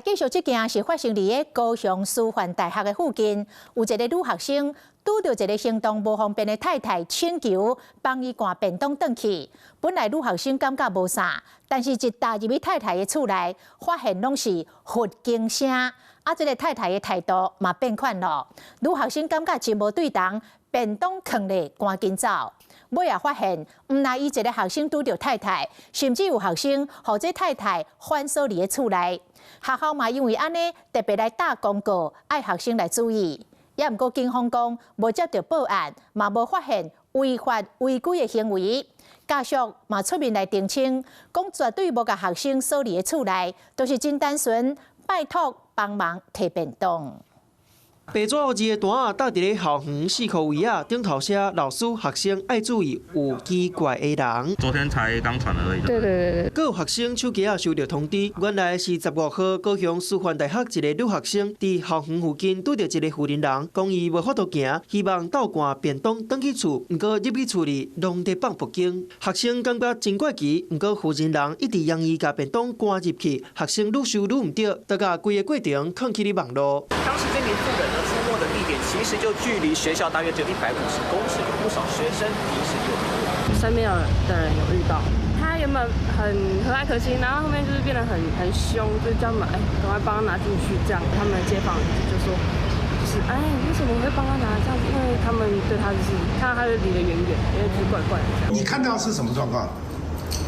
繼續這件是發生佇个高雄師範大學的附近，有一个女學生拄著一个行動無方便的太太請求幫伊搬便當轉去。本來女學生感覺無啥，但是一踏入去太太的厝內，發現攏是佛經聲，啊，這个太太的態度嘛變款咯。女學生感覺真無對頭，便當囥咧，趕緊走。尾仔發現，毋但伊一个學生拄著太太，甚至有學生予這太太反鎖佇个厝內。學校嘛因為按呢特別來打公告，愛學生來注意。也毋過警方講，無接著報案，嘛無發現違法違規的行為。家屬嘛出面來澄清，講絕對無共學生鎖佇个厝內，都是真單純，拜託幫忙提便當。白紙黑字的單仔搭佇咧校園四箍圍仔，頂頭寫老師、學生愛注意有奇怪的人。昨天才剛傳而已。對對對對。閣有學生手機仔收著通知，原來是15號高雄師範大學一个女學生佇校園附近拄著一个婦人人，講伊無法度行，希望鬥搬便當轉去厝，毋過入去厝裡攏佇放佛經。學生感覺真怪奇，毋過婦人人一直揚伊共便當搬入去，學生愈收愈毋對，就共規个過程囥去咧網路。當時這名婦人呢出沒的地點，其實就距離學校大約只有150公尺，有不少學生平時就經過。身邊有的人有遇到，他原本很和藹可親，然後後面就是變得很兇，就叫他們哎，趕快幫他拿進去，這樣他們的街坊就說，就是哎，為什麼會幫他拿這樣子？因為他們對他就是看到他就離得遠遠，因為就是怪怪的。你看到是什麼狀況？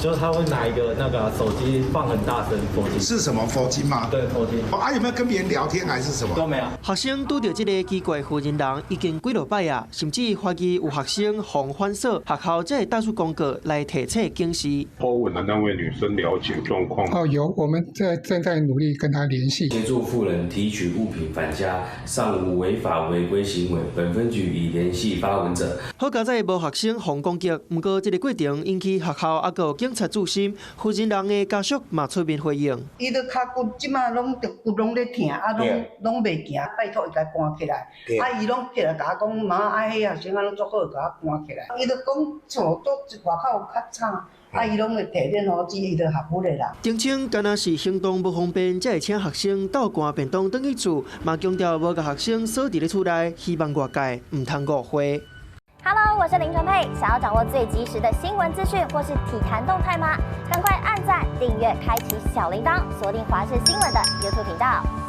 就是他會拿一個那個手機放很大聲，佛經。是什麼佛經嗎？對，佛經。啊，有沒有跟別人聊天還是什麼？都沒有。學生拄著這个奇怪婦人人已經幾落擺啊，甚至懷疑有學生予反鎖，學校才會打出公告來提醒警示。 PO 文的那位女生了解狀況。哦，有，我們在正在努力跟她聯繫。協助婦人提取物品返家，尚無違法違規行為。本分局已聯繫發文者。好佳哉無學生予攻擊，毋過這个過程引起學校猶閣有警察注心，婦人人的家屬嘛出面回應。伊的跤骨這馬攏著骨攏咧疼，啊攏攏袂行，拜託伊共搬起來。啊，伊攏起來共我講，媽，啊，彼學生啊攏足好，共我搬起來。伊就講厝足外口較慘，啊，伊攏會提免予錢，伊就合符的啦。澄清，敢若是行動無方便，才會請學生鬥搬便當轉去厝，嘛強調無共學生鎖佇咧厝內，希望外界毋通誤會。 Hello，我是林純佩。想要掌握最及時的新聞資訊或是體壇動態嗎？趕快按讚、訂閱、開啟小鈴鐺，鎖定華視新聞的 YouTube 頻道。